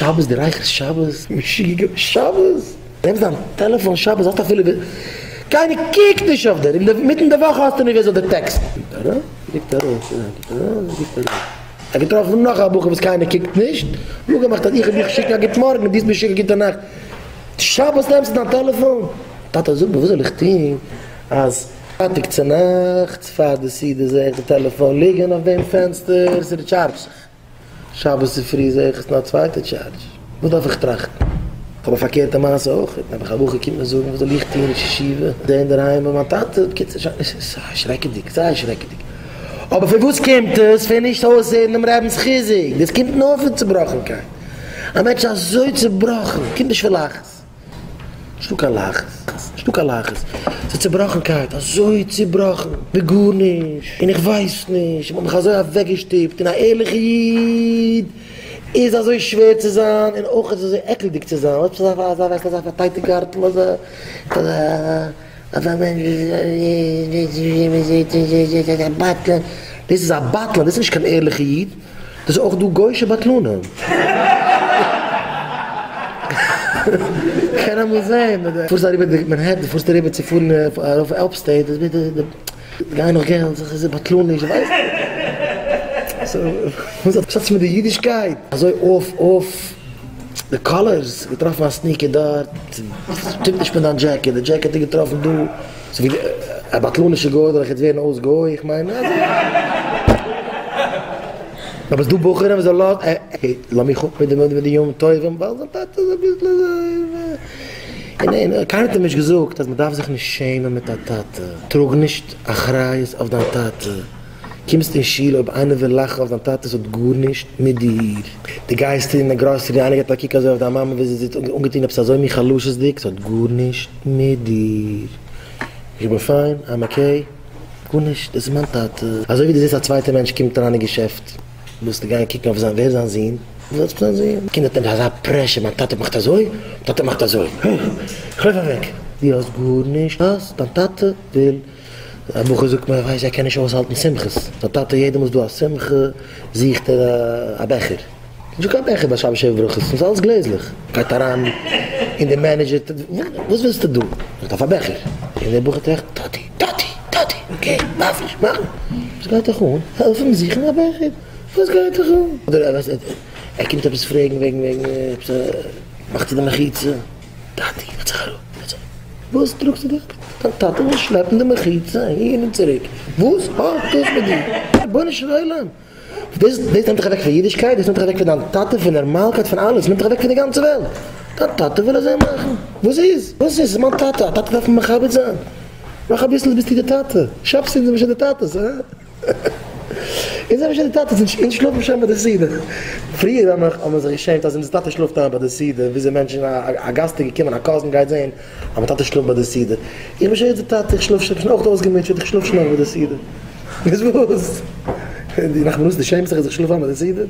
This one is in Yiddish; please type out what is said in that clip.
שבת דו רייכערסט שבת? משוגע געווארן שבת? נעמסט דיין טעלעפאן שבת האסט אפילו ווער קיינער קוקט נישט אויף דיר אינמיטן די וואך האסטו נישט ווער זאל דיר טעקסטן. קוקט ארויף קוקט ארויף קוקט ארויף קוקט ארויף. ער האט געטראפן נאך א בחור וואס קיינער קוקט נישט, אפגעמאכט אז איך וועל דיך שיקן א גוט מארגן און דו וועסט מיר שיקן א גוטע נאכט. שבת נעמסטו דיין טעלעפאן? טאטע זאג מיר וואס זאל איך טון אז פרייטאג צונאכטס פאר די סעודה זעה איך די טעלעפאן ליגן אויף דעם פענסטער, ס'ריטשארדזשט זיך. שבת צופרי זעה איך עס נאר א צווייטע טשארדזש, וואס דארף איך טראכטן? כ'האב א פארקערטע מעשה אויך, נעבעך א בחור קומט מיר זאגן וואס זאל איך טון ראש ישיבה, זעה אינדערהיים ביי מיין טאטע, בקיצור שוין עס איז זייער שרעקעדיג, זייער שרעקעדיג, אבער פון וואס קומט עס? פון נישט אויסהערן דעם רבינ'ס חיזוק, דאס קומט נאר פון צובראכנקייט, א מענטש איז אזוי צובראכן, קומט נישט פון לחץ. נישטא קיין לחץ, נישטא קיין לחץ, ס'איז צובראכנקייט, אזוי צובראכן, ווי גארנישט, און איך ווייס נישט, מ'האט מיך אזוי אוועקגעשטופט, און א ערליכע איד איז אזוי שווער צו זיין, און אויך איז אזוי עקלדיג צו זיין, אויב ס'איז אזא ווייסט אזא פארטייטע גארטל, אזא אזא מענטש ווי א בטלן, דאס איז א בטלן, דאס איז נישט קיין ערליכע איד. דאס איז אויך דא גוישע בטלנים. קען אמאל זעהן ווען די פארסט אריבער די מאנהעטן פארסט אריבער צו פארן ארויף upstate דאס ביטע די גייען נאך געלט זיך איז בטלניש ווייסט וואס האט עס מיט די אידישקייט אזוי off off די colors געטראפן א sneaker דארט שטימט נישט מיט דיין דזשעקעט די דזשעקעט איז געטראפן דא. ס'איז ווי א בטלנישע גוי זאל איך יעצט ווערן אויס גוי? איך מיין אז. אבער ס'דא בחורים וואס זיי לאזן ע לאז מיך אפ מיט די מיט די יום טובים ווייל זיין טאטע איז אביסל אזוי און און קיינער האט אים נישט געזאגט אז מ'דארף זיך נישט שעמען מיט א טאטע, טראג נישט אחריות אויף דיין טאטע, קומסט אין שול אויב איינער וויל לאכן אויף דיין טאטע ס'האט גארנישט מיט דיר, דו גייסט אין די גראסערי איינער געבט א קוק אזוי אויף דיין מאמע ווי זי זיצט אנגעטון עפעס אזוי מין חלשות'דיג ס'האט גארנישט מיט דיר, איך בין fine, I'm okay, גארנישט, דאס איז מיין טאטע. אזוי ווי דו זעסט א צווייטע מענטש קומט אריין אין געשעפט, ווילסטו גיין קוקן אויף זיין, ווער איז זיין זון? וואס האט זיין זון? קינד האט אזא pressure, מיין טאטע מאכט אזוי, מיין טאטע מאכט אזוי, איך לויף אוועק. דו האסט גארנישט, וואס? דיין טאטע וויל, א בחור זאגט מיר, ווייסט ער קען נישט אויסהאלטן שמחות, זיין טאטע יעדע מאל ס'איז דא א שמחה זוכט ער א בעכער. נישטא קיין בעכער ביי שבת שבע ברכות, ס'איז אלעס גלעזלעך. גייט אריין און די manager, וואס ווילסטו דא? איך דארף א בעכער. און דער בחור טראכט, טאטי, טאטי, טאטי, okay, דארף נישט מאכן. וואס גייט דיך אן? העלף אים זוכן א בעכער. וואס גייט דיך אן? אדער ער קומט עפעס פרעגן וועגן וועגן עפעס א, מאכט צו די מחיצה. טאטי, זעץ זיך אראפ, זעץ זיך אראפ. וואס טראגסטו דיך? דיין טאטע וויל שלעפן די מחיצה אהין און צוריק. וואס האט דאס מיט דיר? רבונו של עולם! דאס דאס נעמט דיך אוועק פון אידישקייט, דאס נעמט דיך אוועק פון דיין טאטע, פון נארמאלקייט, פון אלעס, נעמט דיך אוועק פון די גאנצע וועלט. דיין טאטע וויל אזוי מאכן. וואס איז? וואס איז? ס'איז מיין טאטע, א טאטע דארף מען מכבד זיין. נאך אביסל ביסטו די טאטע. שבת אונז זעמיר שוין די טאטעס, הא? אונז זעמיר שוין די טאטעס, אונז שלאפן שוין ביי די סעודה. פריער האבן מיר זיך געשעמט אז אונזער טאטע שלאפט איין ביי די סעודה, וויאזוי מענטשן, א גאסט איז געקומען, א cousin גייט זען אז מיין טאטע שלאפט ביי די סעודה. איך בין שוין יעצט די טאטע, איך שלאף שוין, איך בין שוין אויך אויסגעמוטשעט, איך שלאף שוין אויך ביי די סעודה. איז וואס? נחמן דו שעמסט זיך אז איך שלאף איין ביי די סעודה?